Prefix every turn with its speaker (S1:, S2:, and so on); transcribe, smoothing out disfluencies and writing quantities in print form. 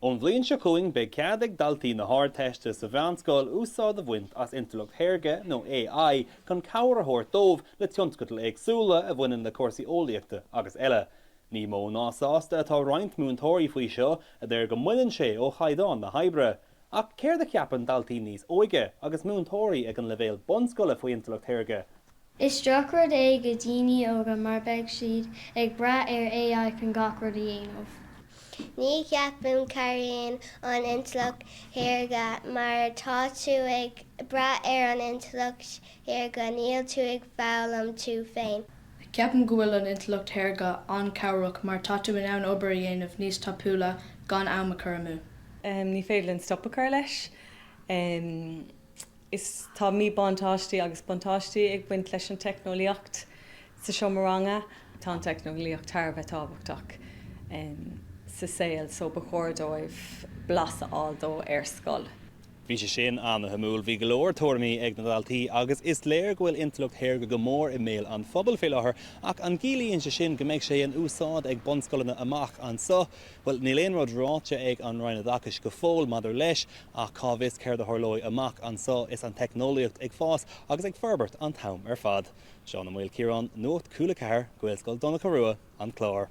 S1: Ón bhliain seo chugainn beidh cead ag daltaí na hArdteiste sa mheánscoil úsáid a bhaint as Intleacht Shaorga nó AI chun cabhair a thabhairt dóibh le tionscadail éagsúla a bhaineann le cúrsaí eolaíochta agus eile. Ní mó ná sásta atá roinnt múinteoirí faoi seo, a deir go mbaineann sé ó chaighdeán na hoibre. Ach céard a cheapann daltaí níos óige agus múinteoirí ag an leibhéal bunscoile faoi Intleacht Shaorga?
S2: Is drochrud é go daoine óga mar beidh siad ag brath ar AI chun gach rud a dhéanamh.
S3: Ní cheapaim cabhraíonn an intleacht shaorga mar tá tú ag brath ar an intleacht shaorga níl tú ag foghlaim tú féin.
S4: Ceapaim go bhfuil an intleacht shaorga an-cabhrach mar tá tú in ann obair a dhéanamh níos tapúla gan am a chur amú.
S5: Ní féidir linn stop a chur leis. Is tá míbhuntáistí agus buntáistí ag baint leis an teicneolaíocht sa seomra ranga. Tá an teicneolaíocht thar a bheith tábhachtach sa saol so ba chóir dóibh blas a fháil dó ar scoil.
S1: Bhí sé sin an-shuimiúil. Bhí go leor tuairimí ag na daltaí agus is léir go bhfuil intleacht shaorga go mór i mbéal an phobail faoi láthair ach an gciallaíonn sé sin go mbeidh sé in úsáid ag bunscoileanna amach anso? Bhuel, níl aon rud ráite ag an Roinn Oideachais go fóill maidir leis Ach cá bhfios céard a tharlóidh amach anso is an teicneolaíocht ag fás agus ag forbairt an t-am ar fad. Seán Ó Maoilchiaráin, Nuacht Cúla 4, Gaelscoil Donncha Rua, An Clár.